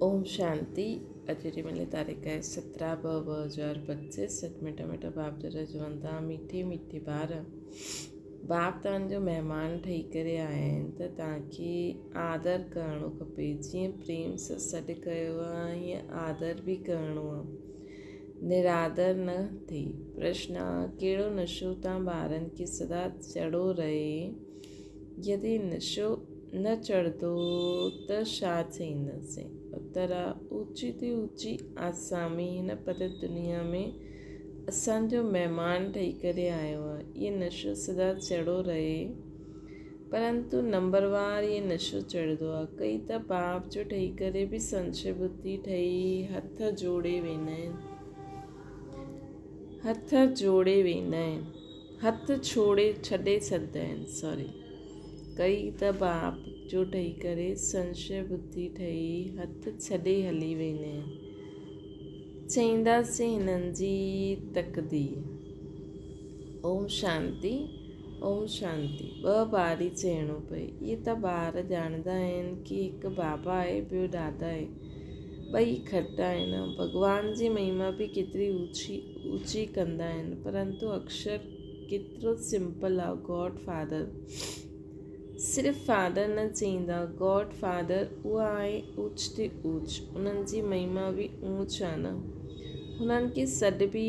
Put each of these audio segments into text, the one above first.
اوم شانتي اڄ جي ملي تاريخ آهي 17 ٻه 2025 سچ مٺا مٺا باپ دادا چون ٿا مٺي مٺي ٻار باپ توهان جو مهمان ٺهي ڪري آيا آهن ته توهان کي آدر ڪرڻو کپي جيئن پريم سان سڏ ڪيو آهي ائين آدر به ڪرڻو آهي نرادر نه ٿي پرشن ڪهڙو نشو توهان ٻارن کي سدا چڙهو رهي يدي نشو نه چڙهندو ته ڇا چئينداسين؟ اتر آ، اوچي تي اوچي آسامي هن پتيت دنيا ۾ اسان جو مهمان ٺهي ڪري آيو آ. اهي نشو سدا چڙهو رهي. پرنتو نمبروار اهي نشو چڙهندو آ. ڪئي ته باپ جو ٺهي ڪري به سنشي ٻڌي ٺهي هٿ جوڙي ويندا آهن. هٿ جوڙي ويندا آهن. هٿ ڇوڙي ڇڏي ڇڏدا آهن سوري ڪئي ته باپ جو ٺهي ڪري سنشي ٻڌي ٺهي هٿ ڇڏي هلي ويندا آهن چئينداسين هنن جي تقدير اوم شانتي اوم شانتي ٻه باري چئڻو پئي اهي ته ٻار ڄاڻندا آهن ڪي هڪ بابا آهي ٻيو دادا آهي ٻئي کٽ آهن. ڀڳوان جي مهما به ڪيتري اوچي اوچي ڪندا آهن. پرنتو اڪشر ڪيترو سمپل آ گاڊ فادر. صرف فادر نه چئيندا گاڊ فادر اها آهي اوچ تي اوچ. انهن جي مهما به اوچ آ نه. هنن کي سڏ به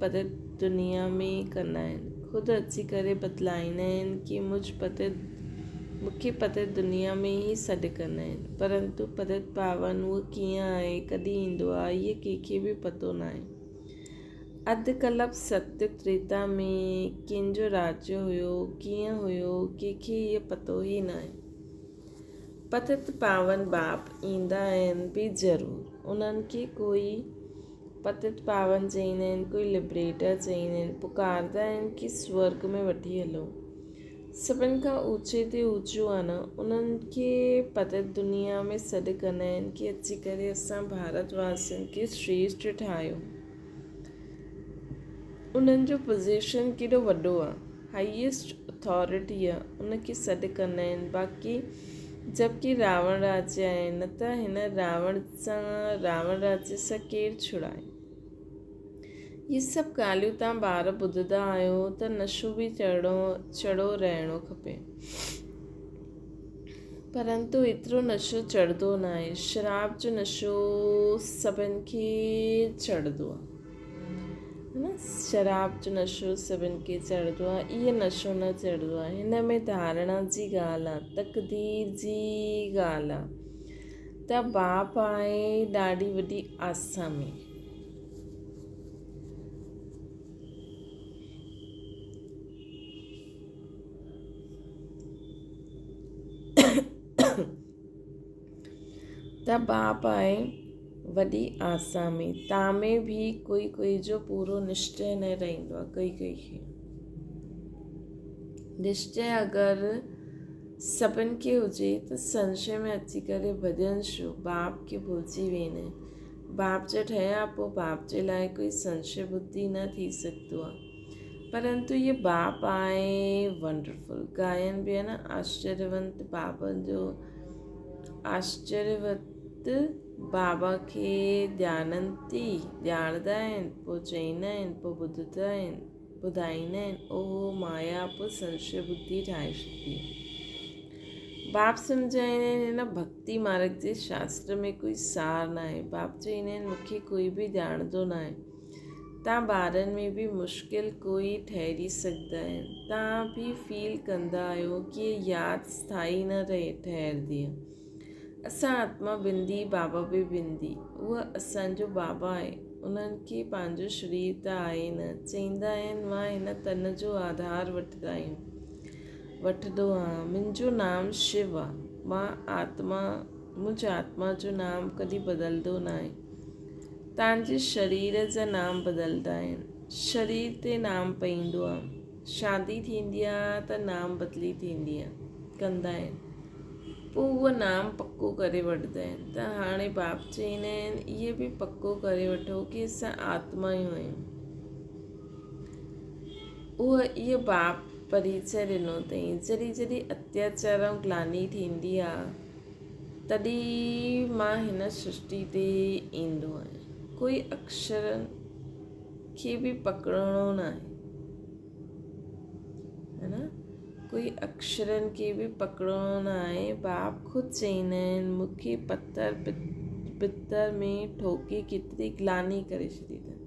پتت دنيا ۾ ڪندا آهن. خود اچي ڪري بتلائيندا آهن ڪي مجھ پتت مون کي پتت دنيا ۾ ئي سڏ ڪندا آهن، پرنتو پتت پاون اهو ڪيئن آهي، ڪڏهن ايندو آهي، اهو ڪنهن کي به پتو ناهي. اڌ ڪلپ ستيگ تريتا ۾ ڪنهن جو راجيه هيو، ڪيئن هيو، ڪنهن کي اهو پتو ئي ناهي. پتت پاون باپ ايندا آهن به ضرور، انهن کي ڪوئي پتت پاون چئيندا آهن، ڪوئي لبريٽر چئيندا آهن، پڪارندا آهن ڪي سورڳ ۾ وٺي هلو. سڀن کان اوچي تي اوچو آ نه، انهن کي پتت دنيا ۾ سڏ ڪندا آهن ڪي اچي ڪري اسان ڀارت واسين کي شريشٽ ٺاهيو. انهن جو پوزيشن ڪيڏو وڏو آ، هائيسٽ اٿارٽي آ، ان کي سڏ ڪندا آهن. باقي جبڪه راوڻ راجيه آهي نه ته هن راوڻ سان راوڻ راجيه سان ڪير ڇڙائي. اهي سڀ ڳالهيون توهان ٻار ٻڌندا آهيو ته نشو به چڙهو چڙهو رهڻو کپي. پرنتو ايترو نشو چڙهندو ناهي. شراب جو نشو سڀن کي چڙهندو آهي. نه شراب جو نشو سڀن کي چڙهندو آهي. اهو نشو نه چڙهندو آهي. هن ۾ ڌارڻا جي ڳالهه آهي، تقدير جي ڳالهه آهي ته باپ آهي ڏاڍي وڏي آسامي. ته باپ آهي وڏي آسامي تان ۾ به ڪوئي ڪوئي جو پورو نشچي نه رهندو آهي ڪوئي ڪوئي کي نشچي اگر سڀن کي هجي ته سنشي ۾ اچي ڪري ڀڄن شو باپ کي ڀلجي ويندا آهن باپ جا ٺهيا پوء باپ جي لاء ڪوئي سنشي ٻڌي نه ٿي سگهندو آهي پرنتو هي باپ آهي ونڊرفل گائن به آهي نه آشچريونت بابن جو آشچريونت بابا کي ڄاڻنتي ڄاڻندا آهن پوء چئيندا آهن پوء ٻڌندا آهن ٻڌائيندا آهن اهو مايا به سنشي ٻڌي ٺاهي ڇڏيندي آهي. باپ سمجهائيندا آهن هن ڀڳتي مارگ جي شاستر ۾ ڪوئي سار ناهي. باپ چئيندا آهن مون کي ڪوئي به ڄاڻندو ناهي. تان ٻارن ۾ به مشڪل ڪوئي ٺهري سگهندا آهن. تان به فيل ڪندا آهيو ڪي ياد اسٿائي نه ٺهرندي آهي. اسان آتما بندي بابا به بندي. اهو اسان جو بابا آهي. انهن کي پنهنجو شرير ته آهي نه. چئيندا آهن مان هن تن جو آڌار وٺندا آهيون. وٺندو آهيان. منهنجو نام شو آ. مان آتما منهنجي آتما جو نام ڪڏهن بدلندو ناهي. توهان جي شرير جا نام بدلندا آهن. شرير تي نام پئيندو آ. شادي ٿيندي آ ته نام بدلي ٿيندي آ ڪندا آهن. پوء اهو نام پڪو ڪري وٺندا آهن ته هاڻي باپ چئيندا آهن اهي به پڪو ڪري وٺو ڪي اسان آتمايون آهيون. اهو اهو باپ پريچئه ڏنو اٿئين. جڏهن جڏهن اتياچار ۽ گلاني ٿيندي آ. تڏهن مان هن سرشٽي تي ايندو آهيان. ڪوئي اڪشرن کي به پڪڙڻو ناهي. ها نه؟ ڪوئي اڪشرن کي به پڪڙڻو ناهي. باپ خود چئيندا آهن، مون کي پٿر پتر ۾ ٺوڪي ڪيتري گلاني ڪري ڇڏي اٿن.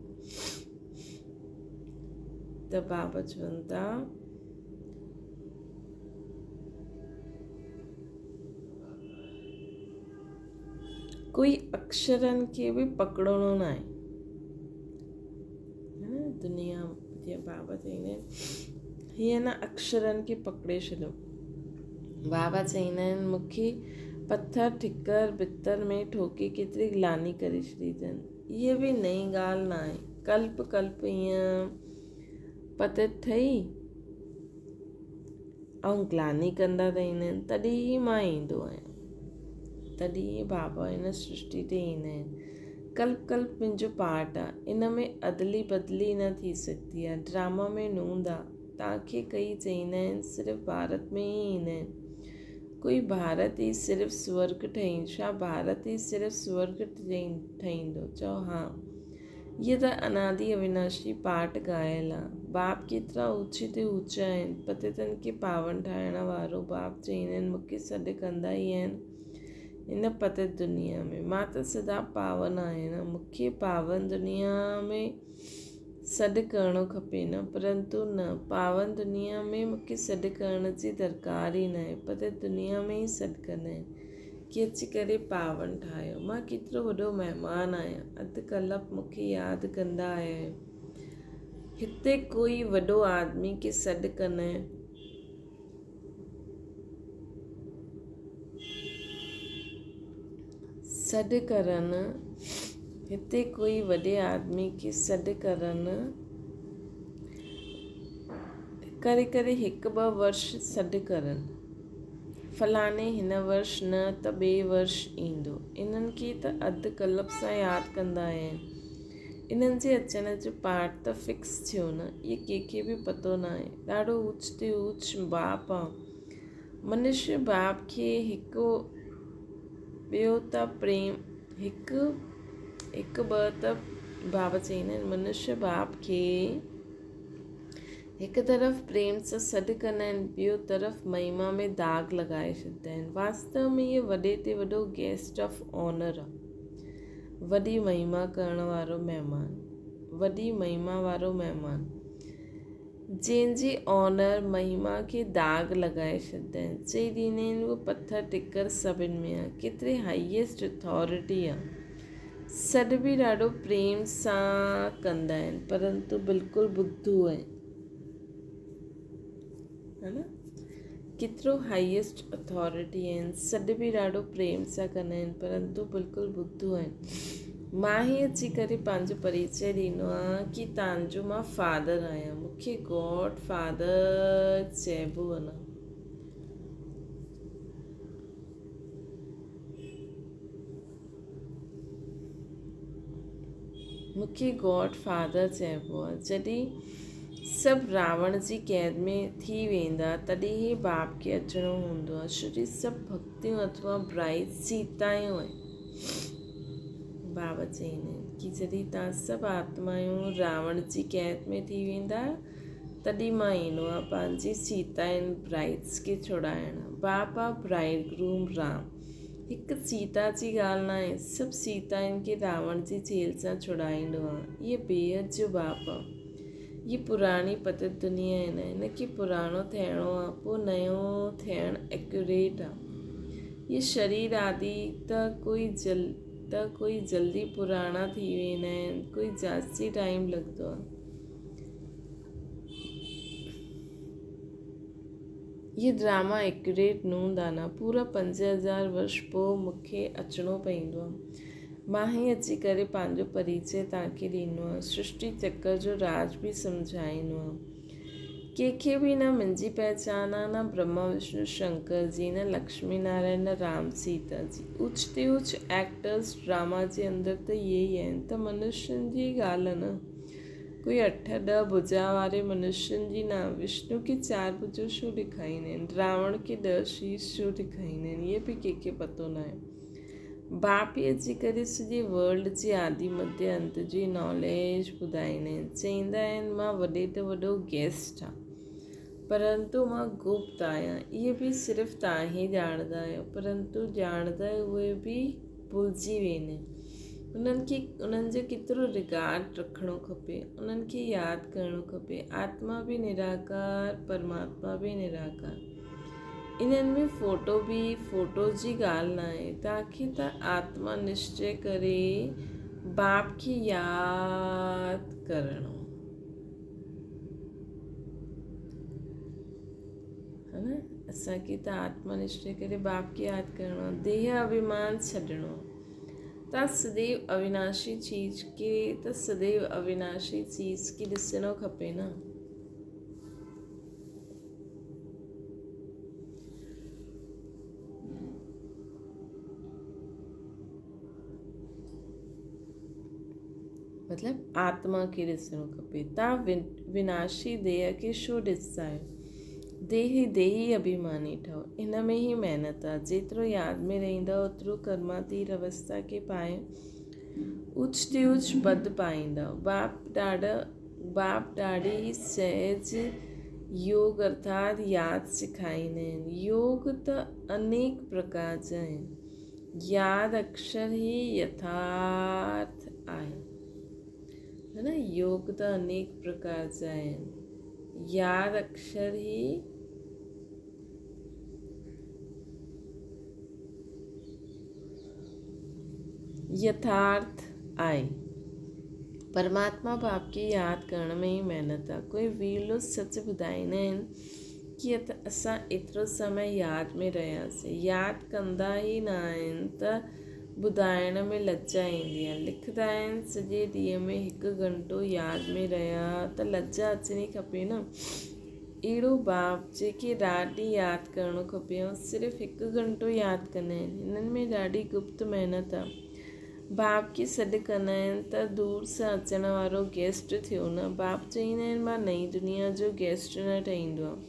ته بابا چون ٿا. ڪوئي اڪشرن کي به پڪڙڻو ناهي. دنيا جي بابا چئيندا آهن هيئن نه اڪشرن کي پڪڙي ڇڏيو. بابا چئيندا آهن مون کي پٿر ٺڪر ڀتر ۾ ٺوڪي ڪيتري گلاني ڪري ڇڏي اٿن. هيء به نئين ڳالهه ناهي. ڪلپ ڪلپ ائين پتي ٺهي ۽ گلاني ڪندا رهندا آهن تڏهن ئي مان ايندو آهيان تڏهن ئي بابا هن سرشٽي تي ايندا آهن ڪلپ ڪلپ منهنجو پارٽ آهي ان ۾ ادلي بدلي نه ٿي سگهندي آهي ڊراما ۾ نوند آهي توهان کي ڪئي چئيندا آهن صرف ڀارت ۾ ئي ايندا آهن ڪوئي ڀارت ئي صرف سورگ ٺهي ڇا ڀارت ئي صرف سورگ ٺهيندو چئو ها هيء ته انادي اويناشي پاٽ ڳايل آ. باپ ڪيترا اوچي تي اوچا آهن. پتيتن کي پاون ٺاهڻ وارو باپ چئيندا آهن، مون کي سڏ ڪندا ئي آهن هن پتيت دنيا ۾. مان ته سدا پاون آهيان نه. مون کي پاون دنيا ۾ سڏ ڪرڻو کپي نه. پرنتو نه، پاون دنيا ۾ مون کي سڏ ڪرڻ جي درڪار ئي ناهي. پتيت دنيا ۾ ئي سڏ ڪندا آهن. ڪي اچي ڪري پاون ٺاهيو. مان ڪيترو وڏو مهمان آهيان. اڌ ڪلپ مون کي ياد ڪندا آيا آهيو. هتي ڪوئي وڏو آدمي کي سڏ ڪن. سڏ ڪرن. هتي ڪوئي وڏي آدمي کي سڏ ڪرن. ڪري ڪري هڪ ٻه ورش سڏ ڪرن. فلاڻي هن ورش نه ته ٻئي ورش ايندو. انهن کي ته اڌ ڪلپ سان ياد ڪندا آهن. انهن جي اچڻ جو پارٽ ته فڪس ٿيو نه. اهي ڪنهن کي به پتو ناهي. ڏاڍو اوچ تي اوچ باپ آ. منشي باپ کي هڪ ٻيو ته پريم هڪ هڪ ٻه ته بابا چئيندا آهن منشي باپ کي. هڪ طرف پريم سان سڏ ڪندا آهن، ٻيو طرف مهما ۾ داغ لڳائي ڇڏيندا آهن. واستو ۾ هيء وڏي تي وڏو گيسٽ آف آنر آ. وڏي مهما ڪرڻ وارو مهمان. وڏي مهما وارو مهمان. جنهن جي آنر، مهما، کي داغ لڳائي ڇڏيندا آهن. چئي ڏيندا آهن اهو پٿر ٽڪر سڀن ۾ آ. ڪيتري هائيسٽ اٿارٽي آ. سڏ به ڏاڍو پريم سان ڪندا آهن پرنتو بلڪل ٻڌو آهن ها نه ڪيترو هائيسٽ اٿارٽي آهن سڏ به ڏاڍو پريم سان ڪندا آهن پرنتو بلڪل ٻڌو آهن مان هي اچي ڪري پنهنجو پريچي ڏيندو آهيان ڪي تان جو مان فادر آهيان مونکي گاڊ فادر چئبو نه مون کي گاڊ فادر چئبو آهي. جڏهن سڀ راوڻ جي قيد ۾ ٿي ويندا، تڏهن ئي باپ کي اچڻو هوندو آهي. ڇو جو سڀ ڀڳتيون اٿوا برائي سيتايون آهن. بابا چئيندا آهن ڪي جڏهن توهان سڀ آتمايون راوڻ جي قيد ۾ ٿي ويندا، تڏهن مان ايندو آهيان پنهنجي سيتائن برائيڊس کي ڇڙائڻ. باپ آ برائيڊ گروم رام. هڪ سيتا جي ڳالهه ناهي، سڀ سيتائن کي راوڻ جي جيل سان ڇڙائيندو آ. هيء بيحد جو باپ آ. هيء پراڻي پتت دنيا آهي نه، هن کي پراڻو ٿيڻو آ، پوء نيو ٿيڻ ايڪيوريٽ آ. هيء شرير آدي ته ڪوئي ته ڪوئي جلدي پراڻا ٿي ويندا آهن، ڪوئي جاستي ٽائيم لڳندو آ. هي ڊراما ايڪيوريٽ نوند آ نه پورا 5000 ورش پوء مون کي اچڻو پئيندو آ. مان هي اچي ڪري پنهنجو پريچي توهان کي ڏيندو آهيان. سرشٽي چڪر جو راز به سمجهائيندو آهيان. ڪنهن کي به نه منهنجي پهچان آ نه برهما وشنو شنڪر جي نه لڪشمي نارائڻ نه رام سيتا جي. اوچ تي اوچ ايڪٽرس ڊراما جي اندر ته اهي ئي آهن ته منشين جي ڳالهه نه. ڪوئي اٺ ڏهه ڀجا واري منشين جي نه، وشنو کي چار ڀجو ڇو ڏيکاريندا آهن، راوڻ کي ڏهه شيش ڇو ڏيکاريندا آهن، اهي به ڪنهن کي پتو ناهي. باپ ئي اچي ڪري سڄي ورلڊ جي آدي مڌيه انت جي ناليج ٻڌائيندا آهن. چئيندا آهن مان وڏي ته وڏو گيسٽ آهيان پرنتو مان گپت آهيان. اهي به صرف توهان ئي ڄاڻندا آهيو پرنتو ڄاڻندا اهي به ڀلجي ويندا آهن. انهن کي انهن جو ڪيترو رگارڊ رکڻو کپي انهن کي ياد ڪرڻو کپي. آتما به نراڪار پرماتما به نراڪار. انهن ۾ فوٽو به فوٽو جي ڳالهه ناهي. توهان کي ته آتما نشچي ڪري باپ کي ياد ڪرڻو آهي نه اسان کي ته آتما نشچي ڪري باپ کي ياد ڪرڻو آهي ديهه اڀيمان ڇڏڻو آهي تان سديو اويناشي چيز کي ته سديو اويناشي چيز کي ڏسڻو کپي نه. مطلب آتما کي ڏسڻو کپي. تان وناشي ديهه کي ڇو ڏسندا آهيو؟ ديهه ديهي اڀيماني ٺهو. ان ۾ ئي محنت آهي. جيترو ياد ۾ رهندؤ اوترو ڪرماتيت اوستا کي پائي اوچ تي اوچ پد پائيندؤ. باپ ڏاڏا باپ ڏاڏي ئي سهج يوگ ارٿات ياد سکائيندا آهن. يوگ ته انيڪ پرڪار جا آهن. ياد اڪشر ئي يٿارٿ آهي. هي نه يوگ ته انيڪ پرڪار جا آهن. ياد اڪشر ئي يٿارٿ آهي. پرماتما باپ کي ياد ڪرڻ ۾ ئي محنت آهي. ڪوئي ورلو سچ ٻڌائيندا آهن ڪي اسان ايترو سمي ياد ۾ رهياسين. ياد ڪندا ئي نه آهن ته ٻڌائڻ ۾ لڄا ايندي آهي. لکندا آهن سڄي ڏينهن ۾ هڪ گهنٽو ياد ۾ رهيا ته لڄا اچڻي کپي نه. اهڙو باپ جنهن کي رات ڏينهن ياد ڪرڻو کپي ۽ صرف هڪ گهنٽو ياد ڪندا آهن. هنن ۾ ڏاڍي گپت محنت آ. باپ کي سڏ ڪندا آهن ته دور سان اچڻ وارو گيسٽ ٿيو نه. باپ چئيندا آهن مان نئين دنيا جو گيسٽ نه ٺهيندو آهيان.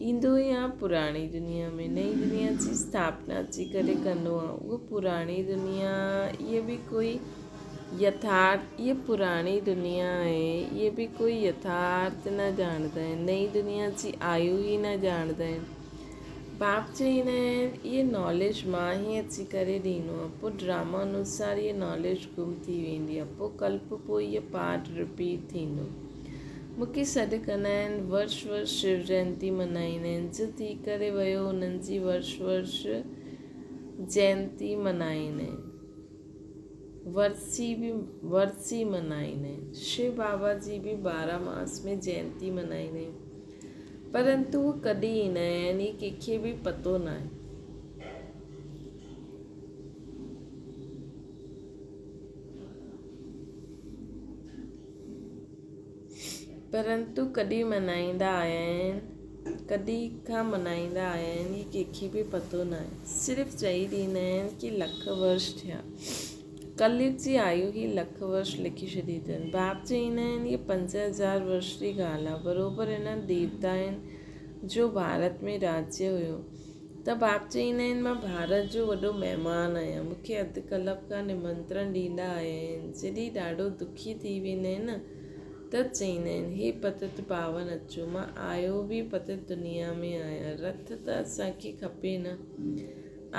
ايندو ئي آهيان پراڻي دنيا ۾. نئين دنيا جي اسٿاپنا اچي ڪري ڪندو آهيان. اها پراڻي دنيا اها به ڪوئي يٿارٿ اها پراڻي دنيا آهي، اهي به ڪوئي يٿارٿ نه ڄاڻندا آهن، نئين دنيا جي آيو ئي نه ڄاڻندا آهن. باپ چئيندا آهن اهي ناليج مان ئي اچي ڪري ڏيندو آهيان، پوء ڊراما انوسار اهي ناليج گم ٿي ويندي آهي، پوء ڪلپ پوء اهي پارٽ رپيٽ ٿيندو. مون کي سڏ ڪندا آهن، ورش ورش شو جينتي منائيندا آهن، جو ٿي ڪري ويو انهن جي ورش ورش جينتي منائيندا آهن. ورسي به ورسي منائيندا آهن. شو بابا جي به ٻارهن ماس ۾ جينتي منائيندا آهن. پرنتو هو ڪڏهن ايندا آهن هي ڪنهن کي به پتو ناهي. پرنتو ڪڏهن منائيندا آيا آهن، ڪڏهن کان منائيندا آيا آهن هي ڪنهن کي به پتو ناهي. صرف چئي ڏيندا آهن ڪي لک ورش ٿيا. ڪليگ جي آيو هي لک ورش لکي ڇڏي اٿن. باپ چئيندا آهن هي 5000 ورش جي ڳالهه آهي. بروبر انهن ديوتائن جو ڀارت ۾ راجيه هيو. ته باپ چئيندا آهن مان ڀارت جو وڏو مهمان آهيان مون کي اڌ ڪلپ کان نمنترڻ ڏيندا آيا آهن جڏهن ڏاڍو دکي ٿي ويندا آهن نه ته چئيندا آهن هي پتت پاون اچو مان آيو به پتت دنيا ۾ آهيان رٿ ته اسان کي کپي نه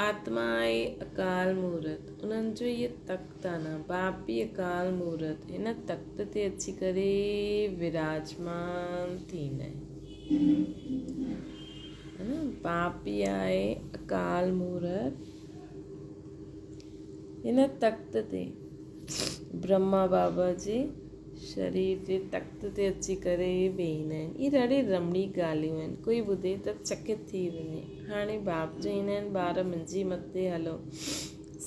آتما آهي اڪال مورت انهن جو هيء تخت آهي نه باپ به اڪال مورت هن تخت تي اچي ڪري وراجمان ٿيندا آهن. باپ ئي آهي اڪال مورت. هن تخت تي برهما بابا جي شرير جي تخت تي اچي ڪري ويهندا آهن. اهي ڏاڍي رمڻيڪ ڳالهيون آهن. ڪوئي ٻڌي ته چڪت ٿي وڃي. هاڻي باپ چئيندا آهن ٻار منهنجي مت تي هلو.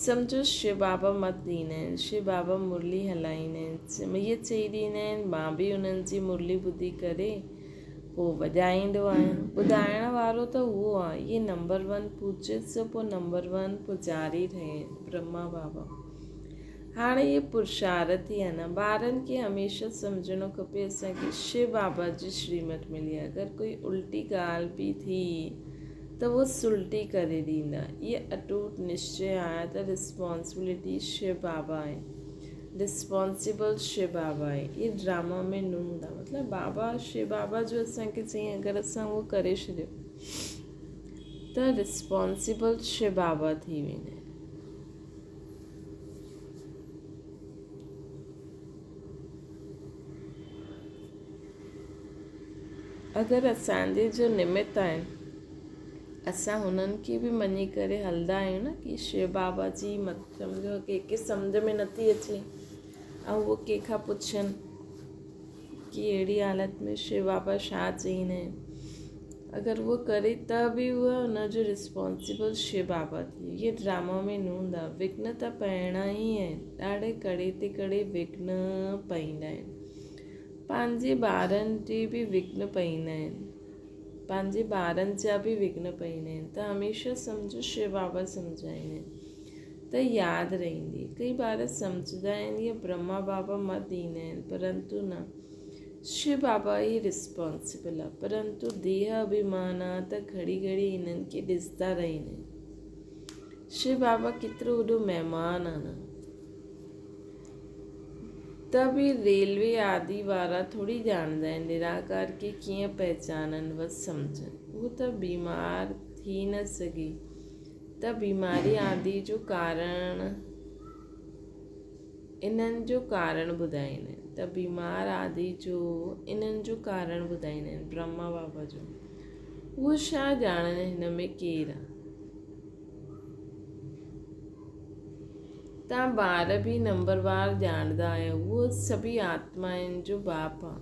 سمجهو شو بابا مت ڏيندا آهن. شو بابا مرلي هلائيندا آهن. اهي چئي ڏيندا آهن مان به انهن جي مرلي ٻڌي ڪري پوء وڄائيندو آهيان. ٻڌائڻ وارو ته اهو آ. اهي نمبر ون پوجت سو پوء نمبر ون پوڄاري رهي. برهما بابا. هاڻي اهي پرشارٿي آهن. ٻارن کي هميشه سمجهڻو کپي اسان کي شو بابا جي شريمت ملي آهي. اگر ڪوئي الٽي ڳالهه به ٿي ته اهو سلٽي ڪري ڏيندا. اهي اٽوٽ نشچي آهي ته رسپانسبلٽي شو بابا آهي. رسپانسبل شو بابا آهي. اهي ڊراما ۾ نه هوندا. مطلب بابا شو بابا جو اسان کي چئين اگر اسان اهو ڪري ڇڏيو ته رسپانسبل شو بابا ٿي ويندا آهن. اگر اسان جي جو نمت آهن اسان هنن کي به مڃي ڪري هلندا آهيون نه ڪي شو بابا جي مت سمجهو ڪنهن کي سمجهه ۾ نٿي اچي ۽ اهو ڪنهن کان پڇن ڪي اهڙي حالت ۾ شو بابا ڇا چئيندا آهن اگر اهو ڪري ته به اهو ان جو رسپانسبل شو بابا ٿي ويو. اهي ڊراما ۾ نه هوندا. وگهن ته پئڻا ئي آهن. ڏاڍي ڪڙي تي ڪڙي وگهن پئيندا آهن. پنهنجي ٻارن تي به وگهن پئيندا آهن. پنهنجي ٻارن جا به وگهن پئيندا آهن ته هميشه سمجهو شو بابا سمجهائيندا آهن ته ياد رهندي. ڪئي ٻار سمجهندا آهن يا برهما بابا مت ڏيندا آهن پرنتو نه. شو بابا ئي رسپانسبل آ پرنتو ديهه اڀيمان آ ته گهڙي گهڙي هنن کي ڏسندا رهندا آهن. شو بابا ڪيترو وڏو مهمان آ نه. ته به ريلوي آدي وارا ٿوري ڄاڻندا آهن نراڪار کي ڪيئن پهچانن و سمجهن. هو ته بيمار ٿي نه سگهي ته بيماري آدي جو ڪارڻ انهن جو ڪارڻ ٻڌائيندا آهن ته بيمار آدي جو انهن جو ڪارڻ ٻڌائيندا آهن برهما بابا جو اهو ڇا ڄاڻن هن ۾ ڪير آ تان ٻار به نمبر وار ڄاڻندا آهيو اهو سڀئي آتمائن جو باپ آ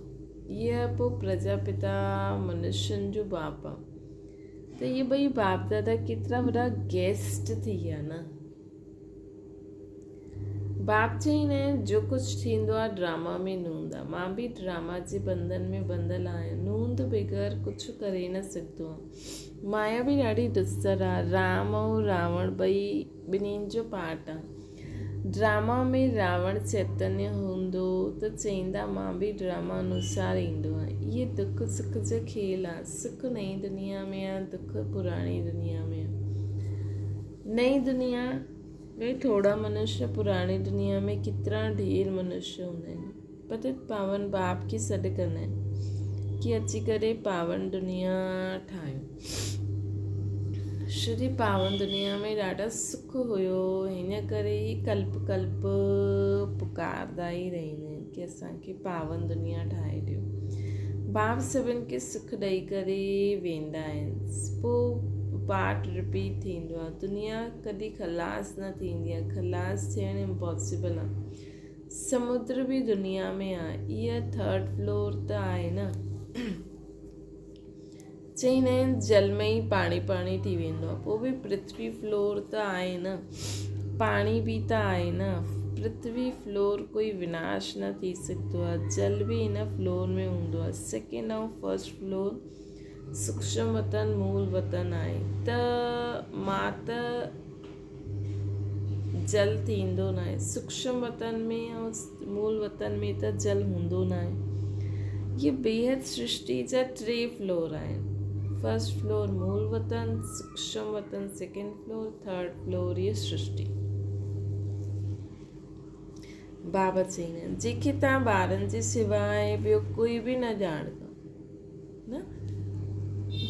اها پوء پرجا پتا منشين جو باپ آ ته اهي ٻئي باپ دادا ڪيترا وڏا گيسٽ ٿي ويا نه باپ چئين آهن جو ڪجهه ٿيندو آهي ڊراما ۾ نوند آهي مان به ڊراما جي بندن ۾ ٻڌل آهيان نوند بغير ڪجهه ڪري نه سگهندو آهيان مايا به ڏاڍي ڏسر آهي رام ۽ راوڻ ٻئي ٻنهين جو پارٽ آهي ڊراما ۾ راوڻ چيتنيه هوندو ته چئيندا مان به ڊراما انوسار ايندو آهيان اهي دک سک جو کيل آهي سک نئين دنيا ۾ آهي دک پراڻي دنيا ۾ آهي نئين دنيا ۾ ٿورا منشيه پراڻي دنيا ۾ ڪيترا ڍير منشيه هوندا آهن. پتت پاون باپ کي سڏ ڪندا آهن ڪي اچي ڪري پاون دنيا ٺاهيو. شري پاون دنيا ۾ ڏاڍا سک هيو هن ڪري ئي ڪلپ ڪلپ پڪاردا ئي رهندا آهن ڪي اسان کي پاون دنيا ٺاهي ڏيو. باپ سڀن کي سک ڏئي ڪري ويندا آهن. پوء پارٽ رپيٽ ٿيندو آهي. دنيا ڪڏهن خلاص نه ٿيندي آهي. خلاص ٿيڻ امپاسيبل آهي. سمنڊ به دنيا ۾ آهي. اها ٿرڊ فلور ته آهي نه. چئيندا آهن جل ۾ ئي پاڻي پاڻي ٿي ويندو آهي پوء به پرٿوي فلور ته آهي نه پاڻي به ته آهي نه پرٿوي فلور ڪوئي وناش نه ٿي سگهندو آهي جل به هن فلور ۾ هوندو آهي سيڪنڊ ۽ فرسٽ فلور سوکشم وطن مول وطن آهي ته مان ته جل ٿيندو ناهي. سوکشم وطن ۾ ۽ مول وطن ۾ ته جل هوندو ناهي. اهي بيحد سرشٽي جا ٽي فلور آهن. فرسٽ فلور مول وطن، سوکشم وطن سيڪنڊ فلور، ٿرڊ فلور هيء سرشٽي. بابا چئيندا آهن، جيڪي توهان ٻارن جي سواء ٻيو ڪوئي به نه ڄاڻندو. نه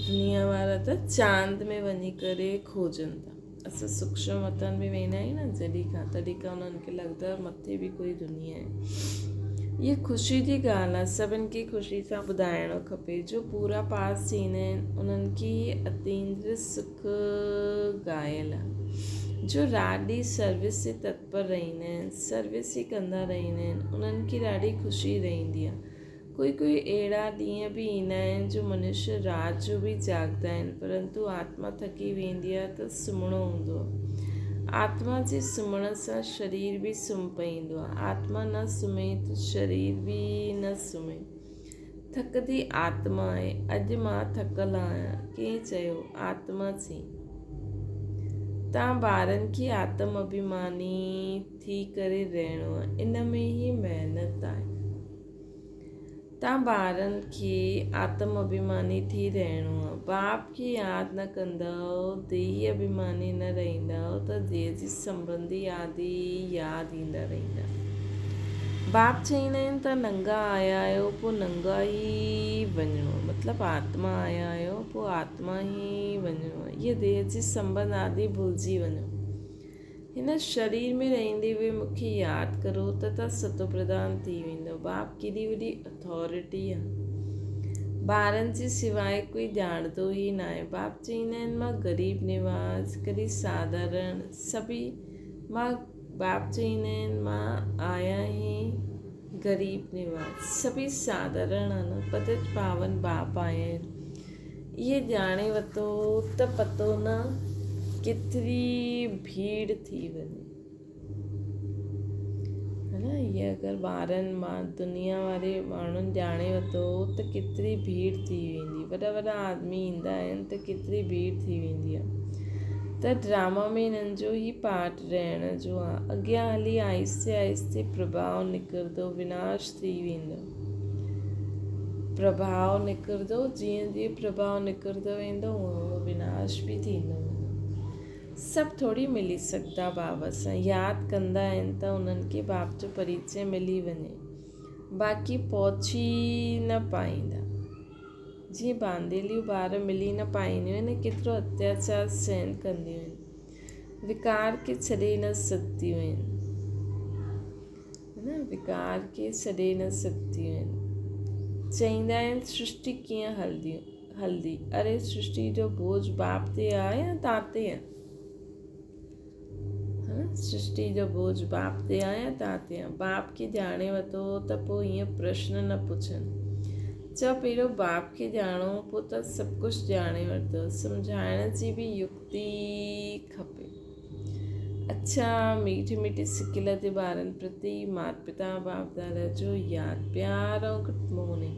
دنيا وارا ته چاند ۾ وڃي ڪري کوجن ٿا. اسان سوڪشم وطن ۾ ويندا آهيون نه جڏهن کان تڏهن کان انهن کي لڳندو آهي مٿي به ڪوئي دنيا آهي. اها خوشي جي ڳالهه آهي سڀن کي خوشي سان ٻڌائڻو کپي جو پورا پاس ٿيندا آهن انهن کي هي اتيندر سک ڳايل آهي جو رات ڏينهن سروس تي تتپر رهندا آهن سروس ئي ڪندا رهندا آهن انهن کي ڏاڍي خوشي رهندي آهي. ڪوئي ڪوئي اهڙا ڏينهن به ايندا آهن جو منشيه رات جو به جاڳندا آهن پرنتو آتما ٿڪي ويندي آهي ته سمهڻو هوندو آهي. آتما جي سمهڻ سان شرير به سمهه پئيندو آهي. آتما نه سمهي ته شرير به نه سمهي. ٿڪندي آتما آهي. اڄ مان ٿڪل آهيان. ڪنهن چيو؟ آتما چئي. توهان ٻارن کي آتم اڀيماني ٿي ڪري رهڻو آهي، ان ۾ ئي محنت آهي. توهان ٻارن کي آتم اڀيماني ٿي رهڻو آهي. باپ کي ياد نه ڪندؤ، ديهي اڀيماني نه رهندؤ ته ديهه جي سنٻنڌي آدي ياد ايندا رهندا. باپ چئيندا آهن توهان ننگا آيا آهيو پوء ننگا ئي وڃڻو آهي. مطلب آتما آيا آهيو پوء آتما ئي وڃڻو آهي. اهي ديهه جي سنٻنڌ آدي ڀلجي وڃو. هن شرير ۾ رهندي به مون کي ياد ڪرو ته توهان ستوپرڌان ٿي ويندؤ. باپ ڪيڏي وڏي اٿارٽي آ. ٻارن جي سواء ڪوئي ڄاڻندو ئي ناهي. باپ چئيندا آهن مان غريب نواز، ڪڏهن ساڌارڻ، سڀئي مان باپ چئيندا آهن مان آهيان ئي غريب نواز. سڀئي ساڌارڻ آ نه پتت پاون باپ آيا آهن. اهي ڄاڻي ورتو ته پتو نه ڪيتري ڀيڙ ٿي وڃي. ها نه اهي اگر ٻارن مان دنيا واري ماڻهن ڄاڻي ورتو ته ڪيتري ڀيڙ ٿي ويندي. وڏا وڏا آدمي ايندا آهن ته ڪيتري ڀيڙ ٿي ويندي آهي. ته ڊراما ۾ انهن جو هي پارٽ رهڻ جو آهي. اڳيان هلي آهستي آهستي پرڀاء نڪرندو وناش ٿي ويندو. پرڀاء نڪرندو، جيئن جيئن پرڀاء نڪرندو ويندو اونئن اونئن وناش به ٿيندو ويندو. سڀ ٿوري ملي سگهندا بابا سان ياد ڪندا آهن ته انهن کي باپ جو پريچي ملي وڃي باقي پهچي نه پائيندا. جيئن بانديليون ٻار ملي نه پائينديون آهن ڪيترو اتياچار سهن ڪنديون آهن وڪار کي ڇڏي نه سگهنديون آهن. نه وڪار کي ڇڏي نه سگهنديون آهن. چئيندا آهن سرشٽي ڪيئن هلندي؟ اري سرشٽي جو بوجھ باپ تي آهي يا تان تي آهي؟ سرشٽي جو بوجھ باپ تي آهي يا تان تي آهي؟ باپ کي ڄاڻي ورتو ته پوء ائين پرشن نه پڇن. چئو پهريون باپ کي ڄاڻو پوء ته سڀ ڪجھ ڄاڻي ورتو. سمجهائڻ جي به يڪتي کپي. اڇا ميٺي ميٺي سڪيل جي ٻارن پرتي مات پتا باپ دادا جو ياد پيار ۽ گڊ مارننگ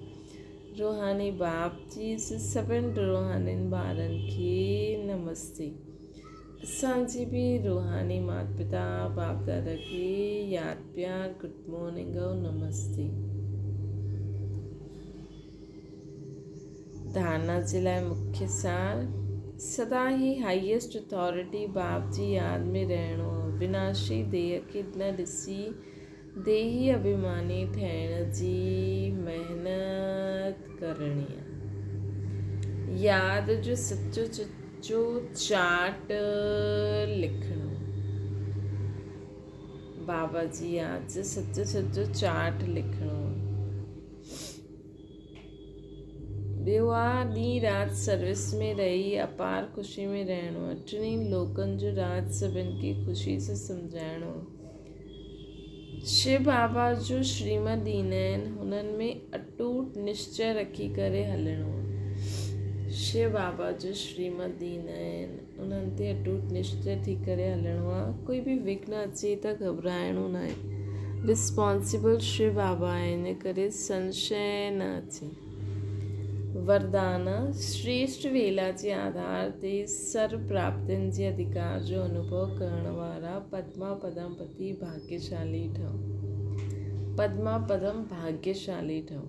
روحاني باپ جي سڀن روحانين ٻارن کي نمستي اسان جي به روحاني مات پتا باپ دادا کي ياد پيار گڊ مارننگ ۽ نمستي. ڌارنا جي لاء مکيه سار، سدا هي هائيسٽ اٿارٽي باپ جي ياد ۾ رهڻو آهي. وناشي ديهه کي نه ڏسي ديهي اڀيماني ٺهڻ جي محنت ڪرڻي آهي. ياد جو سچو چچو چارٽ لکڻو. بابا جي ياد جو سچو سچو چارٽ لکڻو. ٻيو آ ڏينهن رات سروس ۾ رهي اپار خوشي ۾ رهڻو آ. ٽنهي لوڪن جو راز سڀن کي خوشي سان سمجهائڻو آ. شو بابا جو شريمت ڏيندا آهن هنن ۾ اٽوٽ نشچي رکي ڪري هلڻو آ. شو بابا جو شريمت ڏيندا آهن انهن تي اٽوٽ نشچي ٿي ڪري هلڻو آ. ڪوئي به وگهن اچي ته گهٻرائڻو ناهي. رسپانسبل شو بابا آهي ان ڪري سنشي نه اچي. وردان، شريشٽ ويلا جي آڌار تي سرو پراپتين جي اڌڪار جو انوڀو ڪرڻ وارا پدما پدم پتي ڀاگيشالي ٺهو. پدما پدم ڀاگيشالي ٺهو.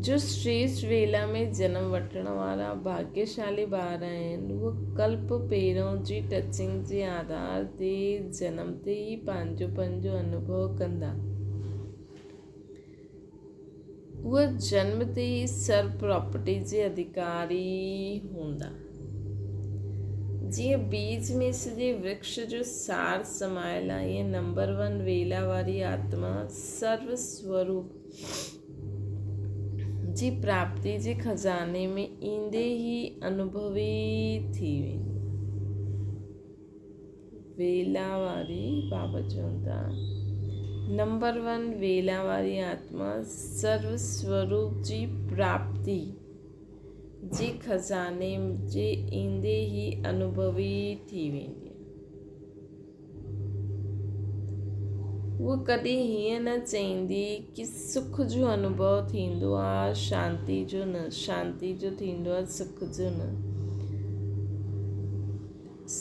جو شريشٽ ويلا ۾ جنم وٺڻ وارا ڀاگيشالي ٻار آهن، اهي ڪلپ پهريون جي ٽچنگ جي آڌار تي جنم تي ئي پنهنجو پنهنجو انوڀو ڪندا. اهي جنم تي ئي سرو پراپرٽي جي اڌڪاري هوندا. جيئن بيج ۾ سڄي ورڪش جو سار سمايل آهي، ائين نمبر ون ويلا واري آتما سرو سوروپ جي پراپتي جي خزاني ۾ ايندي ئي انوڀوي ٿي ويندي. ويلا واري بابا چون ٿا نمبر ون ويلا واري آتما سرو سوروپ جي پراپتي جي خزاني جي ايندي ئي انوڀوي ٿي ويندي. هوء ڪڏهن هيئن نه چئيندي ڪي سک جو انوڀو ٿيندو آ شانتي جو نه، شانتي جو ٿيندو آ سک جو نه.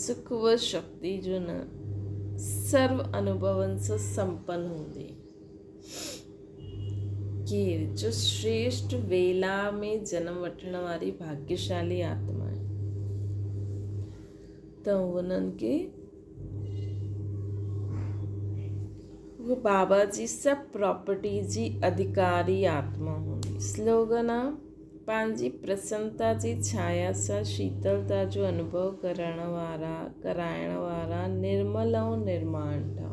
سک و شڪتي جو نه، سرو انوڀون سان سمپن هوندي. ڪير جو شريشٽ ويلا ۾ جنم وٺڻ واري ڀاگيشالي آتما آهي ته انهن کي هو بابا جي سڀ پراپرٽي جي اڌڪاري آتما هوندي. سلوگن آ، پنهنجي پرسنتا جي ڇايا سان شيتلتا جو انوڀو ڪرڻ وارا، ڪرائڻ وارا نرمل ۽ نرماڻ ٺهو.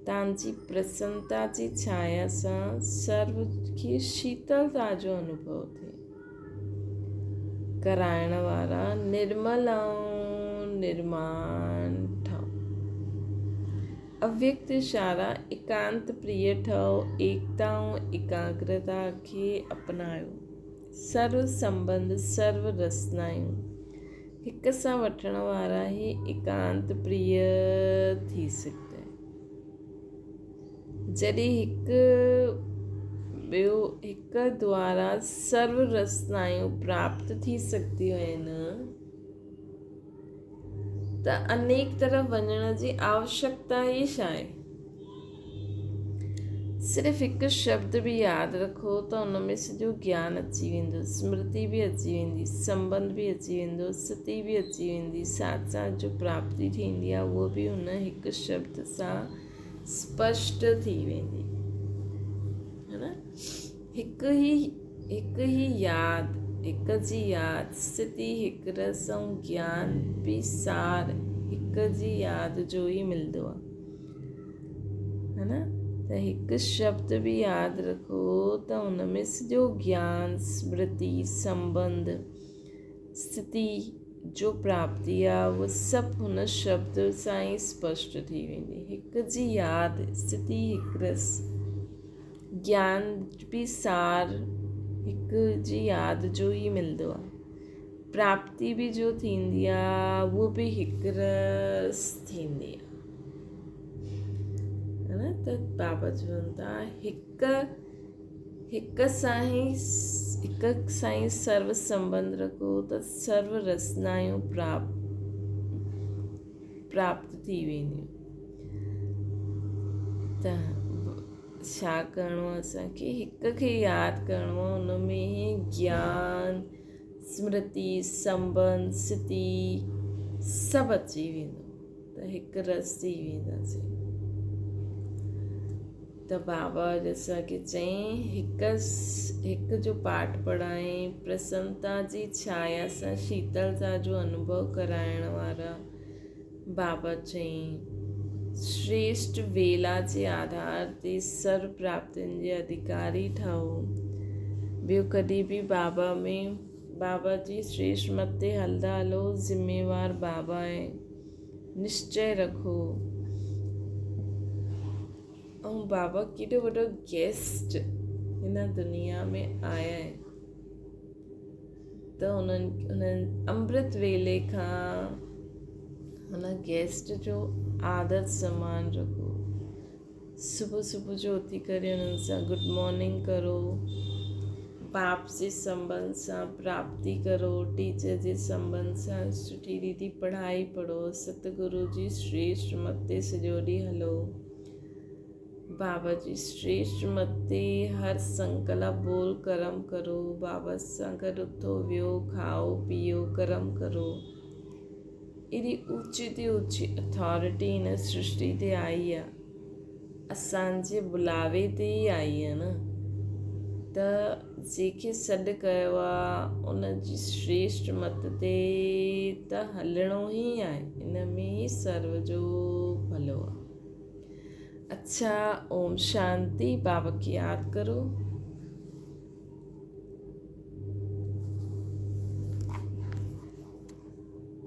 تان جي پرسنتا جي ڇايا سان سرو کي شيتلتا جو انوڀو ٿئي. ڪرائڻ وارا نرمل ۽ نرماڻ ٺهو. اويڪت اشارا، ايڪانت پريه ٺهو، ايڪتا ۽ ايڪاگرتا کي اپنايو. سرو سنٻنڌ، سرو رسنايون هڪ سان وٺڻ وارا ئي ايڪانت پريه ٿي سگهندا آهن. جڏهن هڪ ٻيو هڪ دوارا سرو رسنايون پراپت ٿي سگهنديون آهن ته انيڪ طرف وڃڻ جي آوشڪتا ئي ڇا آهي؟ صرف هڪ شبد به ياد رکو ته ان ۾ سڄو گيان اچي ويندو، سمرتي به اچي ويندي، سنٻنڌ به اچي ويندو، ستي به اچي ويندي، سات سان جو پراپتي ٿيندي آهي اهو به ان هڪ شبد سان سپشٽ ٿي ويندي. هڪ ئي هڪ ئي ياد، هڪ جي ياد، ستي هڪ رس ۽ گيان به سار هڪ جي ياد جو ئي ملندو آهي. ها نه ته هڪ شبد به ياد رکو ته ان ۾ سڄو گيان، سمرتي، سنٻنڌ، ستي جو پراپتي آ اهو سڀ هن شبد سان ئي سپشٽ ٿي ويندي. هڪ جي ياد، ستي هڪ رس، گيان به سار هڪ جي ياد جو ئي ملندو آ. پراپتي به جو ٿيندي آ اهو به هڪ رس ٿيندي آ. نه ته بابا چون ٿا هڪ هڪ سان ئي هڪ سان ئي سرو سنٻنڌ رکو ته سرو رسنايون پراپت ٿي وينديون ته ڇا ڪرڻو آهي اسانکي هڪ کي ياد ڪرڻو آهي ان ۾ ئي گيان سمرتي سنٻنڌ ستي سڀ اچي ويندو ته هڪ رس ٿي وينداسين. ته بابا اسان کي چيائين، هڪ هڪ جو پاٺ پڙهائين، پرسنتا جي ڇايا سان شيتلتا جو انوڀو ڪرائڻ وارا بابا چيائين، شريشٽ ويلا جي آڌار تي سرو پراپتين جي اڌڪاري ٺهو. ٻيو ڪڏهن به بابا ۾ بابا جي شريشٽ مت تي هلندا هلو، ذميوار بابا آهي. نشچي رکو. ۽ بابا ڪيڏو وڏو گيسٽ هن دنيا ۾ آيا آهن ته انهن انهن امرت ويلي کان هن گيسٽ جو آدر سمان رکو. صبح صبح جو اٿي ڪري انهن سان گڊ مارننگ ڪرو، باپ جي سنٻنڌ سان پراپتي ڪرو، ٽيچر جي سنٻنڌ سان سٺي ريتي پڙهائي پڙهو، ستگرو جي شريشٽ مت تي سڄو ڏينهن هلو، بابا جي شريشٽ مت تي هر سنڪلپ ٻول ڪرم ڪرو، بابا سان گڏ اٿو ويهو کائو پيئو ڪرم ڪرو. ايڏي اوچي تي اوچي اٿارٽي هن سرشٽي تي آئي آ اسان جي بلاوي تي ئي آئي آ نه ته جنهن کي سڏ ڪيو آ ان جي شريشٽ مت تي ته هلڻو ئي آهي ان ۾ ئي سرو جو ڀلو آ. اڇا اوم شانتي بابا کي ياد ڪرو.